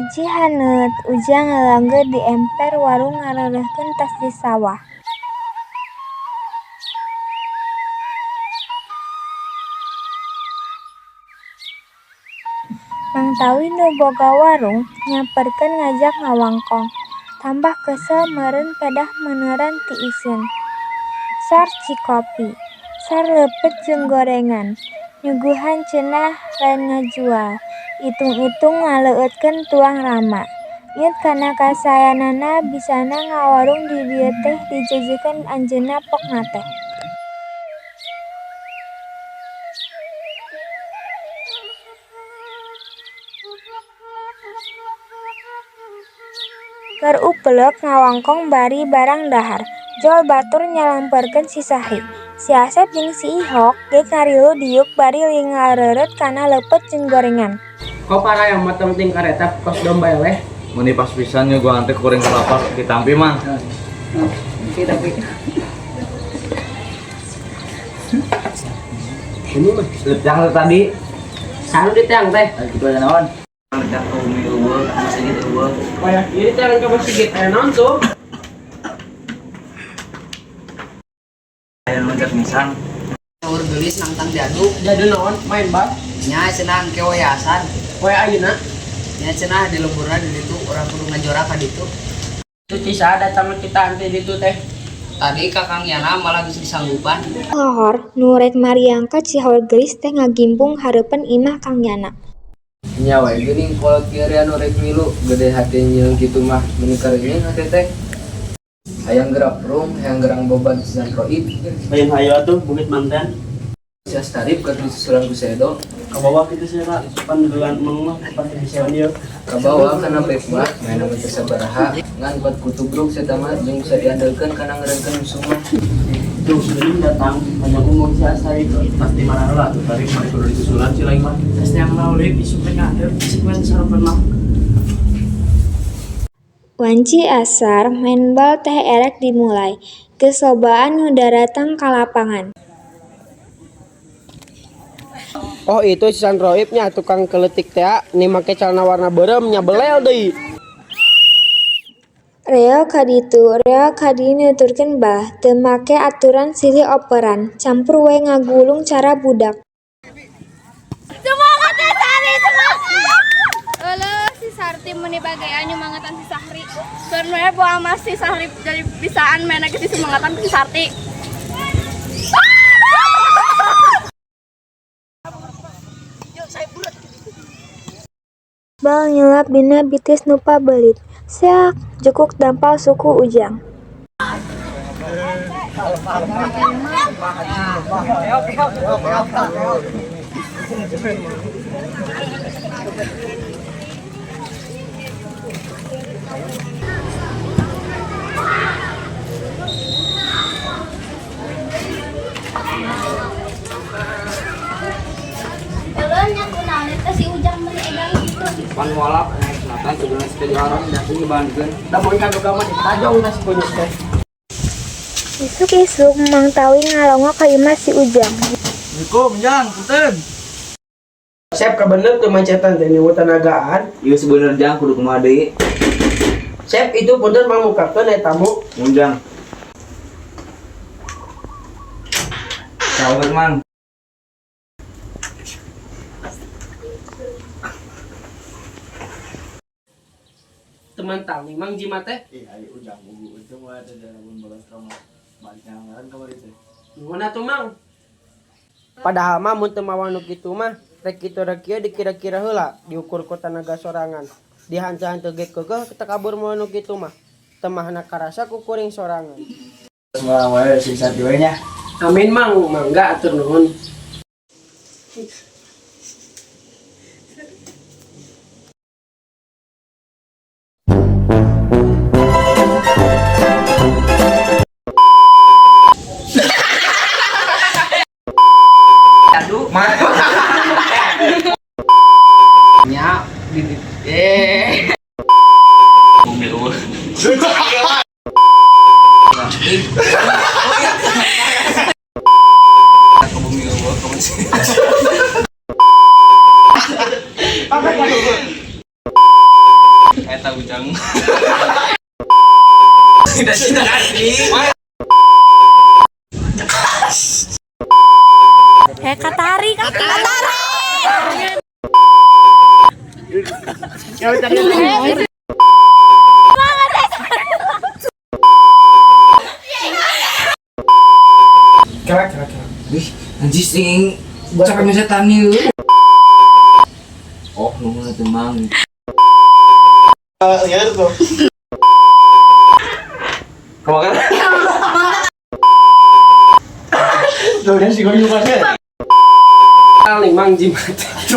Hiji haneut, Ujang lalangger di emper warung ngareureuhkeun tas di sawah. Mang Tawi nu boga warung nyamperkeun ngajak ngawangkong. Tambah kesel meureun pedah meuneuran tiiseun. Sor cikopi, sor leupeut jeung gorengan. Nyuguhan cenah lain ngajual, itung-itung ngaleueutkeun tuang rama. Inget kana kasaeanana bisana ngawarung di dieu teh dijajikeun anjeunna pokna teh. Keur upleuk ngawangkong bari barang dahar, jol batur nyalamperkeun si Sahri. Si Asep jeung si Ihok ge ngarilu diuk bari lingareureut kana leupeut jeung gorengan. Kok para yang mateng ting kareta kos domba eleh. Meni pas pisan nyuguhan teh kuring kelapa ditampi, Mang. Tapi ini mah Yang tadi sanu di tiang teh. Gitu aja naon. Cak umi eueuh, masjid eueuh. Wah, ini tiang ke masjid aya naon tuh? Aya nu cak misang. Sahur gelis nangtang jadu. Jadi naon main bal? Nya cenah engke wayasan. Wae ayeuna. Nya cenah di lemburna di ditu urang kudu ngajora ka ditu. Itu cisa datang kita anti ditu teh. Tadi Kakang Yana malah geus disanggupan. Lohor nu rek mariangka Cihaur Geulis teh ngagimpung hareupeun imah Kang Yana. Nya wae geuning kolot kieu anu rek milu gede hate nyeung kitu mah meuni kareungeuh hate teh. Hayang gerak prung, hayang gerang beban season roib. Lain hayo atuh bukit mantan. Si Astarif keur disusulan ku Sedo. Ka bawah kitu sih Pak, pandelan emang mah pasti bisa ieu. Ka bawah kana bek mah main teu sabaraha ngan kuat kutubruk eta mah jeung bisa diandelkeun kana ngeurengkeun musuh mah. Tuh sebelum datang panjang umur si Astarif pasti marah lah tuh tarik mari kudu disusulan si lain mah. Tes yang laulit isuk teh ngadep isuk we sarapan mah. Wanci asar, maen bal teh erek dimulai. Geus lobaan nu daratang ka lapangan. Oh itu si Roib nya tukang keletik teh nih make celana warna beureum nya belel deui. Reo ka ditu, reo ka dieu nuturkeun bal, teu make aturan silih operan, campur we ngagulung cara budak. Semangat ya Sari, semangat. Euleuh si Sarti meni bagaian nyumangetan si Sahri. Sebenarnya bawa sama si Sahri jadi bisaan mainnya ke si semangatan si Sarti. Bal nyelap dina bitis nu pabelit. Seak, jukuk dampal suku Ujang. Euleuh nya kunaon eta si Ujang meuni egang kitu. Pan walap naik selatan sebenarnya sepeda orang dapur ngebantuin. Da mun kaduga mah ditajong teh si kunyuk teh. Isuk-isuk Mang Tawi ngalongok ka imah si Ujang. Assalamualaikum, Jang, punten. Sep kabener tuh mancetan teh niwu tenagaan. Ieu sebener Jang kudu kumaha deui? Sep itu punten mangmukakeun aya tamu. Mun Jang. Sabar, Mang. Teman tani Mang Jima teh. Ih, ayo Ujang ungu untung wae teh lamun bolos trauma. Balik ngaran kamari teh. Nuhun atuh Mang. Padahal mah mun teu mawa nu kitu mah rek kitu rek kieu dikira-kira heula diukur ku tanaga sorangan. Dihanca-hanca ge keukeuh teu kabur moal nu kitu mah. Temahna karasa ku kuring sorangan. Semua wae sing sati wae nya. Amin Mang, mangga atur nuhun. Jadu nya di eh Umi eueuh. Ka bumi eueuh kamu sih. Eh, katarik, katarik. Kira kira kira. Wih, anjing sing capek setan ieu. Oh, nuhun atuh, Mang. Kemakan. Tuh, dan si gue juga sih. Paling mang jimat. Gitu.